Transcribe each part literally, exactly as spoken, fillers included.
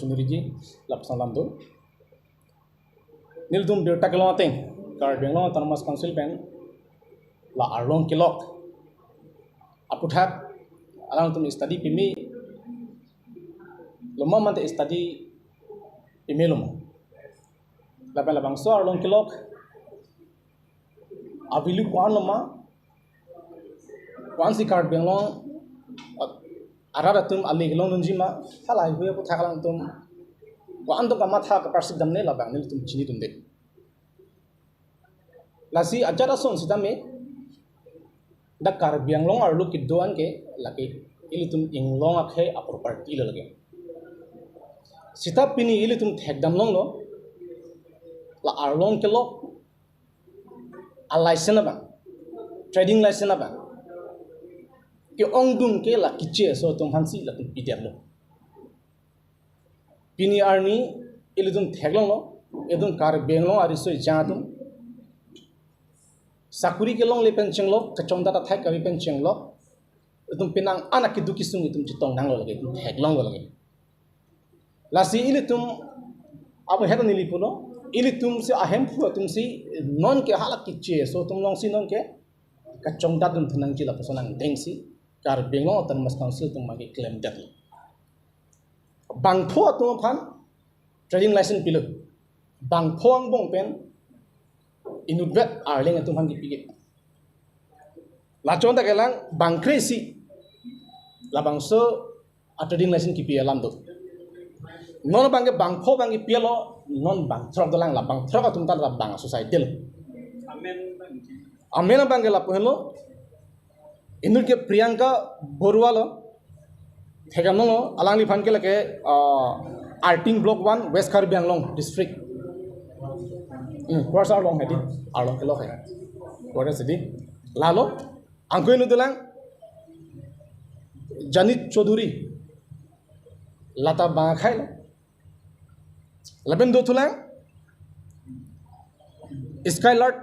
Chunuriji, lapuson alam do. Nelitum birta kelong ateng, Karbi Anglong Autonomous Council pen la arlong kelok aputhak alangtum study pimi loma mate study pimi loma. Lapen labangso arlong kelok a-value ko-an loma, ko-ansi Karbi Anglong arat atum ale kelongdunji ma, halahei aputhak alangtum ko-an to kamatha kaparsik damne labang nelitum chinidunde. Lasi ajat ason sitame dak Karbi Anglong arlo kedo-an ke lake ilitum inglong akhei a-property lo lake. Sita pini ilitum thekdam longlo, la arlong kelok a-license abang, trading license abang ke-ongdung ke la keche aso atum aphansi latum pidetlo. Pini arni ilitum theklonglo, ilitum Karbi Anglong ariso ejang atum sakuri kelongle pen chenglok, kachongdat athai kave pen chenglok, itum penang anak keduk kesung itum chetong nanglo lake, itum theklonglo lake. Lasi ilitum abu hetan neli pulo, ilitumsi ahemphu atumsi non ke hala keche aso atum alongsi non ke kachongdat dun thunangji lapuson angdengsi Karbi Anglong Autonomous Council atum magi klemdetlo. Bangpho atum aphan trading license pilo. Bangpho angbong pen inutvet arleng atum aphan kipike. Lachon ta kelang bangkre-isi labangso a-trading license kipi alam do. Non abangke bangpho abang kipilo, non bangthrok dolang, la bangthrok atum ta la bang society lo. Amen abangke lapu henlo. Inut ke Priyanka Baruah lo. Thekdam longlo, alangliphan ke lake, ah, Arting Block one, West Karbi Anglong District. Hmm, quarters arlong hedi, arlong kelok he. Quarters hedi. Lalo, angkoi inut dolang, Janit Chaudhary. Lata bang akhei lo. Lapen dothulang Skylark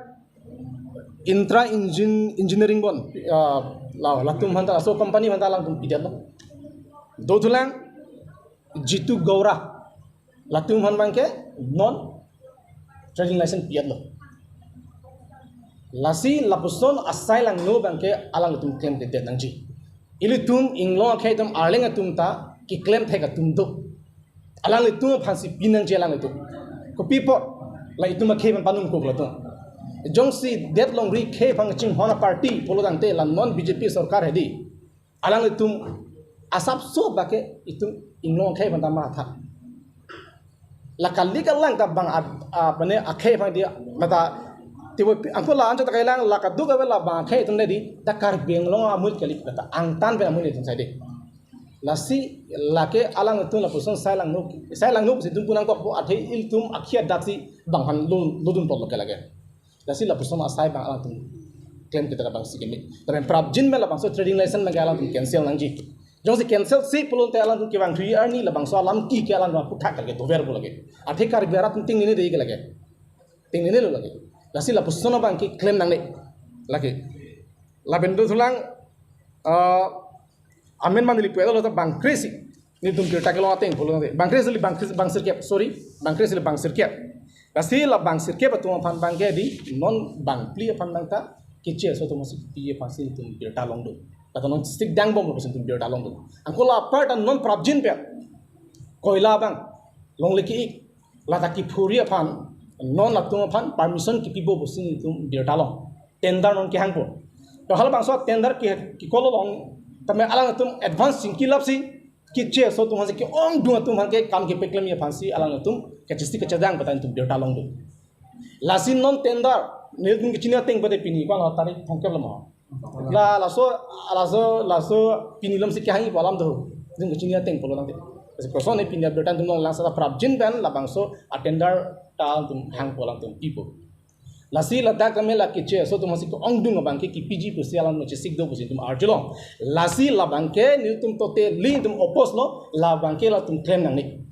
Intra Engine Engineering bon, ah, la, latum aphanta, laso company aphanta alangtum pidetlo. Dothulang Jitu Gaura, latum aphan abangke non trading license pidetlo. Lasi lapuson asai langno abangke alangtum klemkledet nangji. Ilitum inglong akhei atum arleng atum ta keklem thek atum do. Alanglitum aphansi pinangji alanglitum. Kopi apot la itum akhei aphan panumkok latum. Jongsi det longri akhei aphan chinghon a-party pulo tangte la non B J P sorkar hedi. Alanglitum asapso abangke itum inglong akhei aphan ta matha. La kali kalang ta bang a, a, mane akhei aphan di mata tibo angko la anchot ta kelang la kaduk ave la bang akhei atum hedi ta Karbi Anglong amul kali kata angtan pen amul itum sai de. Lasi lake alangtum lapuson sai langno, sai langno si itum punangkokpo, athe ilitum akhei adatsi bang aphan lo, lodun apotlo ke lake. Lasi lapuson asai abang alangtum klemkledet abangsi keme. Tapi prapjin pen labangso trading license abangke alangtum cancel nangji. Jongsi cancel si pulote alangtum kevang three arni labangso alam ke alangtum aputhak ke doverpo lake. Athe Karbi arat atum tingnine de ke lake. Tingnine lo lake. Lasi lapuson abangke klem nangne. Lake. Lapen dothulang, ah, amen mane neli pu-etlo ta bangkre-isi. Nelitum birta kelong ateng pulo tangte. Bangkre-isi le bangkre-, bang sirkep, sorry. Bangkre-isi le bang sirkep. Lasi la bang sirkep atum aphan abangke di non bangphli aphan abang ta keche aso atum aphansi pi aphansi nelitum birta longdun. Lata non stik dangbomlo pusi nelitum birta longdun. Angko la apar ta non prapjin pen koila abang longle ki-ik, lata kiphuri aphan non latum aphan permission kipipo pusi nelitum birta long. Tender non kehangpo. To halabangso tender ke, kekolo long, tame alangtum advance chingki lapsi keche aso atum aphansi ke-ongdung atum aphan ke kam kepeklemji aphansi alangtum kachesik kachedang pen ta nelitum birta longdun. Lasi non tender nelitum kechini ateng pada pini ko-an tarik thomkep lo ma. La laso, laso, laso pini lomsi kehangji pu alam do. Nelitum kechini ateng pulo tangte. Lasi koson ne pini abirta nelitum longlang seta prapjin pen labangso a-tender ta nelitum hangpo, alangtum pipo. Lasi ladak tame la keche aso atum aphansi ke-ongdung abangke kipiji pusi alang chesik do pusi nelitum arjulong. Lasi labangke nelitum totally nelitum oppose lo, labangke latum klem nangne.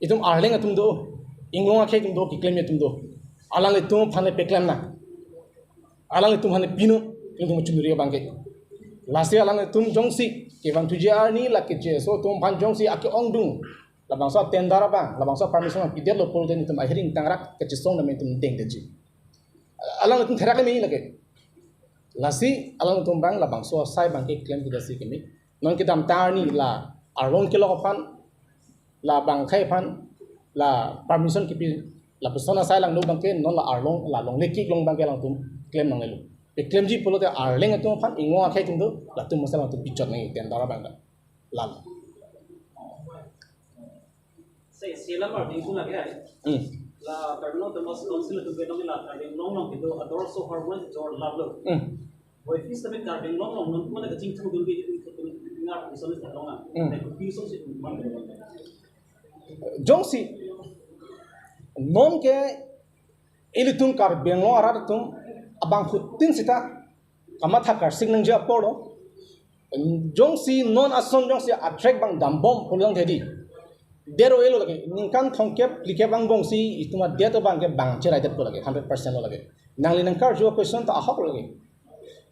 Itum arleng atum do, inglong akhei atum do, keklemji atum do. Alanglitum aphan peklem nang. Alanglitum aphan pino, nelitum chunuri abangke. Lasi alanglitum jongsi kevang thuji arni la keche aso atum aphan jongsi ake-ongdung Labangso tender abang, labangso permission abang pidetlo pulote nelitum ahiring tangrak kachisong dam nelitum dengdeji. Alangtum therak me lake. Lasi alangtum abang labangso asai abangke klem kedasi keme. Non kedamtang arni la arlong kelok aphan, la bang akhei aphan, la permission kipi, lapuson asai langno abangke non la arlong, la longle kiklong abangke alangtum klem nanglelo. Pe klemji pulote arleng atum aphan, inglong akhei atum do, latum masa alangtum pichot nang tender abang ta. Lalo. Sei, sei lam ardi ku lagi hai. Hmm. La Karbi Anglong Autonomous Council atum ke nong la Karbi Anglong along kedo ador asohor mun jor lap lo. Hmm. Boy fis tapi Karbi Anglong along non mana kachingthur dun ke itu itu ngar bisa ni tadong na. Hmm. Tapi ku piso si man. Jongsi non ke ilitum Karbi Anglong arat atum abangphutin sita kamatha karsik nangji apor lo. Jongsi non ason jongsi atrek abang dambom pulang tadi. Dero elo lagi, ningkan thomkep phlikep angbongsi itum adet abangke bang cherai det ko lagi, hundred percent lo lagi. Nangli nangkarju question ta ahok lo lagi.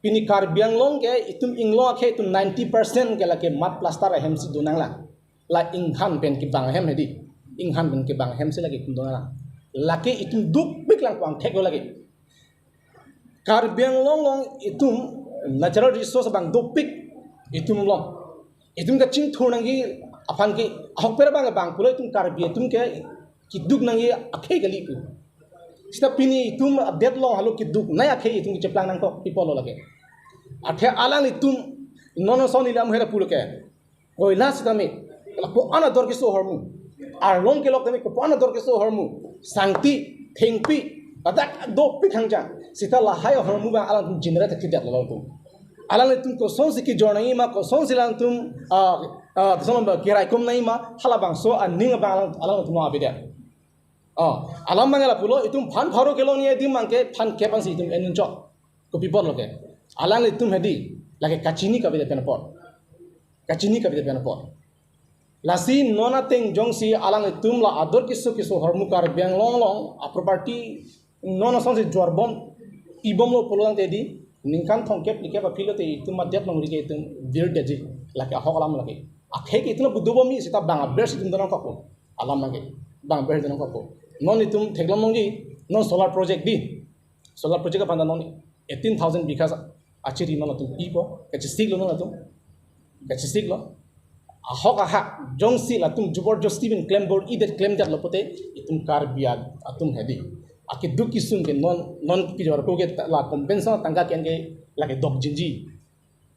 Pini Karbi Anglong ke itum inglong akhei itum ninety percent ke lagi mat plaster ahem si dunang la. La inghan pen kebang ahem hedi. Inghan pen kebang ahem si lagi itum dunang la. Lake itum dukpik lang pangthek lo lagi. Karbi Anglong along itum natural resource abang dopik itum along. Itum kachingthur nangji aphan ke ahok pera abang bang pulo itum Karbi atum ke keduk nangji akhei kali ku. Sita pini itum adet along halo keduk nai akhei itum kecheplang nangkok people lo lake. Athe alanglitum non ason ilitum hera pulo ke. Koila sitame, la ko-an ador keso ahormu. Arlong kelok tame ko-an ador keso ahormu. Sangti, thengpi, ladak dopik hangjang. Sita lahai ahormu abang alangtum generate kedetlo alangtum. Alanglitum kosonsi kejor nangji ma, kosonsi alangtum, ah, ah, kosonsi ba keraikom nangji ma, halabangso aning abang alang, alangtum avedet. Oh, alam abang lapulo, itum phan pharo kelongji adim abangke phan kep ansi itum enunchok. Kopi apot lo ke. Alanglitum hedi, lake kachini kavedet pen apot. Kachini kavedet pen apot. Lasi non ateng jongsi alanglitum la ador keso keso ahormu Karbi Anglong along, a property non asonsi jor bom, ibomlo pulo tangte di, ningkan thomkep phlikep aphi lote itum adet along rike itum virdetji, lake ahok alam lake. Akhei ke itum budobom-i sita bang abers itum donangkokpo. Alam lake. Bang abers donangkokpo. Non itum theklong longji, non solar project di. Solar project aphan non eighteen thousand bigha achiri non atum pipo, kachisiklo non atum. Kachisiklo. Ahok ahak, jongsi latum jubor josti pen klem bor-idet klemdetlo pote, itum Karbi atum hedi. Akeduk kesung ke non, non kejor ko ke la compensation tangka ke-en ke lake dokjinji.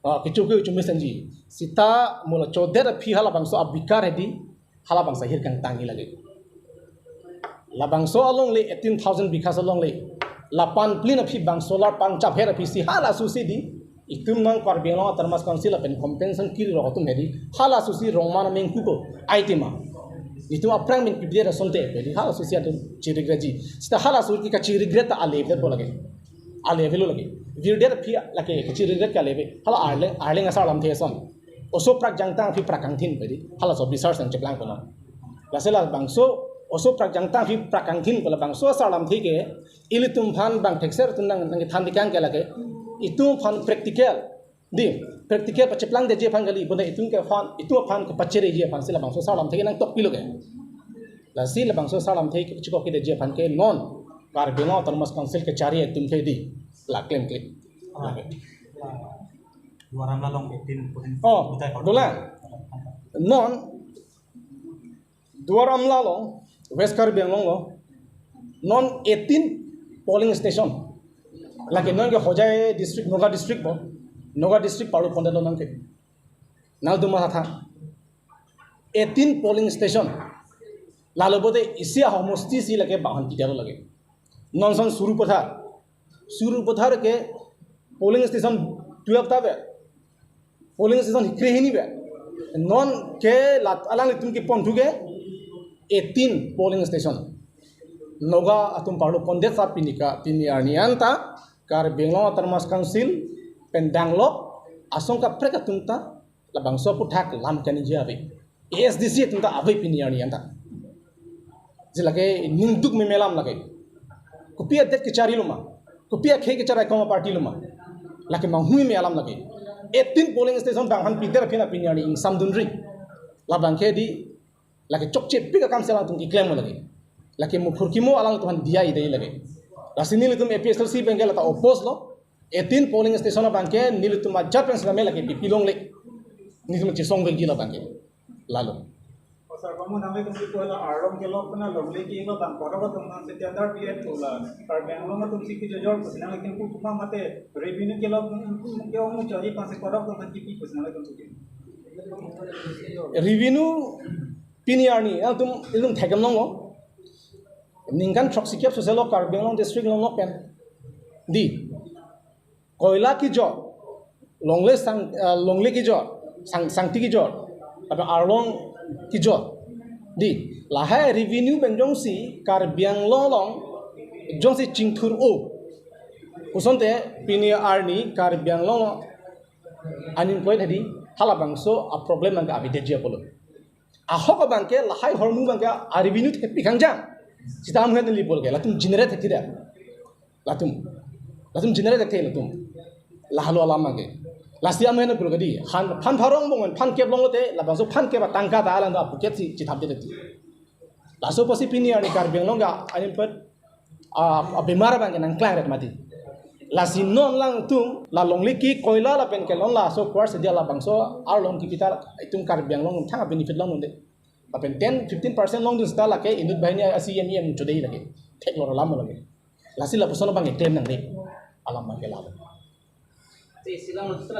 Ah, kecho ke chumi senji. Sita mo la chodet aphi halabangso abikar hedi, halabangso ahir kangtangji lake. Labangso alongle eighteen thousand bigha alongle. Lapen plin aphi bang solar pangchap her aphi si halaso si di. Itum non Karbi Anglong Autonomous Council lapen compensation kiri rok atum hedi. Halaso si rongman ameng kuko. Ai tema. Itum aphrang min pibir asonte hedi. Halaso si atum chirigreji. Sita halaso ke kachirigre ta ale det bo lake. Ale avelo lake. Virdet aphi lake kachirigre ke ale ave. Hala arleng, arleng asar lamthe ason. Oso prak jangtang aphi prak kangthin pedi. Halaso bisar sang cheplang kono. Lasi labangso oso prak jangtang aphi prak kangthin ko labangso asar lamthe ke ilitum aphan bang thekser atum nang, nangkethan dikang ke lake. Itum aphan practical. Di, practical pacheplangdetji aphan kali, bonta itum ke aphan, itum aphan kepachereji aphan si labangso asar lamthe ke nangtok pilo ke. Lasi labangso asar lamthe ke chikok kedetji aphan ke non Karbi Anglong Autonomous Council kechari atum ke di. La klem klem. Ah, ah, Duar Amla along eighteen polling Oh, booth hai dolang. Non Duar Amla along, West Karbi Anglong along, non eighteen polling station. Lake non ke Hojai district, Nagaon district bo, Nagaon district paru pondet lo non ke. Nangtum matha tha. Eighteen polling station. Lalo pote isi ahomosti si lake bahan pidetlo lake. Non son Sarupathar. Sarupathar ke polling station twelve ta ave. Polling station hikre hini ave. Non ke lat alanglitum keponthu ke eighteen polling station. Nagaon atum parlo pondet sa pini ka pini arni anta Karbi Anglong Autonomous Council pen danglok asong kaprek atum ta labangso aphuthak lam kaningje ave. A S D C atum ta ave pini arni anta. Je lake ningduk meme alam lake. Kopi adet kecharilo ma. Kopi akhei kecharaikom aparty lo ma. Lake manghu meme alam lake. Eighteen polling station bang aphan pidet aphi na pini arni ingsamdunri. Labang ke di Lake chokche pik akam si alangtum keklem lake. Lake muphurkimo alangtum aphan diya idei lake. Lasi nelitum A P H L C abangke lata oppose lo. Eighteen polling station abangke nelitum ajat pen sitame lake pipi longle. Nelitum chesong vekji labangke. Lalo. O sir, kamu nanglitum si pu la Arlong kelok pen Longle ke lo bang korok atum aphan si tender bi et pu la. Karbi Anglong atum si kejojor pusi nanglitum pu pu ma mate revenue kelok ke ong chori aphan si korok atum aphan kipi pusi nanglitum pu ke. Revenue pini arni, ah, tum, itum theklong lo. Ningkan throksi kep soselo Karbi Anglong district along lo pen. Di. Koila kejor. Longle sang, ah, Longle kejor. Sang, Sangti kejor. Tapi Arlong kejor. Di. Lahai revenue pen jongsi Karbi Anglong along jongsi chingthur o. Kosonte pini arni Karbi Anglong along unemployed hedi halabangso a problem abang ke avedetji apotlo. Ahok abangke lahai ahormu abangke a revenue thepi kangjang. Sita amu het neli pol ke latum generate thekthedetlo. Latum. Latum generate thekthe latum. Lahelo alam abangke. Lasi amu het pol ke di. Han, phan pharong bong, phan kep longlote, labangso phan kep atangka ta alangtum apocket si chithapdetlo. Laso apotsi pini arni Karbi Anglong ke unemployed, ah, abemar abangke nangklangret mati. Lasi non alangtum la Longle ke koila lapen kelong laso kuar si dia labangso Arlong kipi ta itum Karbi Anglong thang benefit longdunde. Lapen ten, fifteen percent longdun seta lake inut banghini a-C E M, E M chodei lake. Theklong alam lake. Lasi lapuson abangke klem nangde. Alam abangke lalo. Si silang lo sir.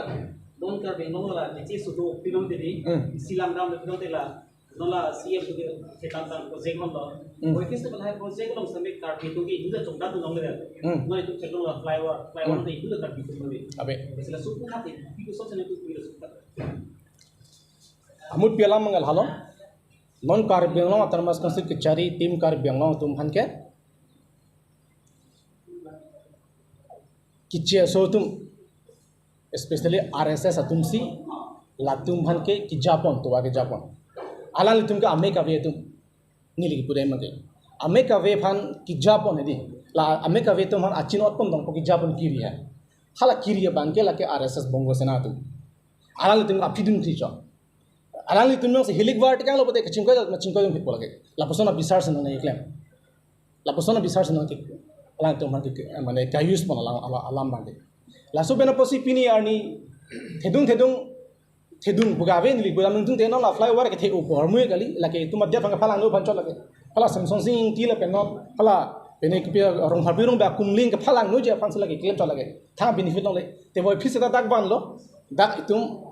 Don Karbi Anglong la, di si sudo pilong didi. Hmm. Silang dam pilong dela. Non la C M tu ke tangtang project non lo. Hmm. Koi kis tu lahai project along sitame Karbi atum ke inut chongdat tu nong le. Hmm. Non itum cheklong la flyover, flyover Hmm. tu inut Karbi atum nong le. Abe. Sila suku hati, piku sok sene tu piku sok. Amut pi alam abangke lalo. Non Karbi Anglong Autonomous Council kechari Team Karbi Anglong atum aphan ke. Kiche aso atum, especially R S S atum si, latum aphan ke kejapon, tovar kejapon. Alanglitum ke ame kave atum, neli kipu dei abangke. Ame kave aphan kejapon hedi, la ame kave atum aphan achinot pon dongpo kejapon kiri hai. Hala kiri abangke lake R S S Bongo Sena atum. Alanglitum aphi dun kri chok. Alanglitum jongsi hilik var tikang lo pote kachingkoi, kachingkoi jong phitpo lake. Lapuson abisar si nangkeklem. Lapuson abisar si nangke, alangtum aphan ke, mane, ka-use pon alam, alam, alam abangke. Laso pen apotsi pini arni thedung, thedung, thedung pu kave neli pu alam nangtungte non la flyover kethe-o pu ahormu kali, lake itum adet aphan kephalangno aphan chot lake. Hala Semsonsing Ingti lapen non hala pene kipi Rongpharpi Rongpi akumling kephalangnoji aphan si lake klem chot lake. Thang benefit longle. Te voi phis ta dak vanlo. Dak itum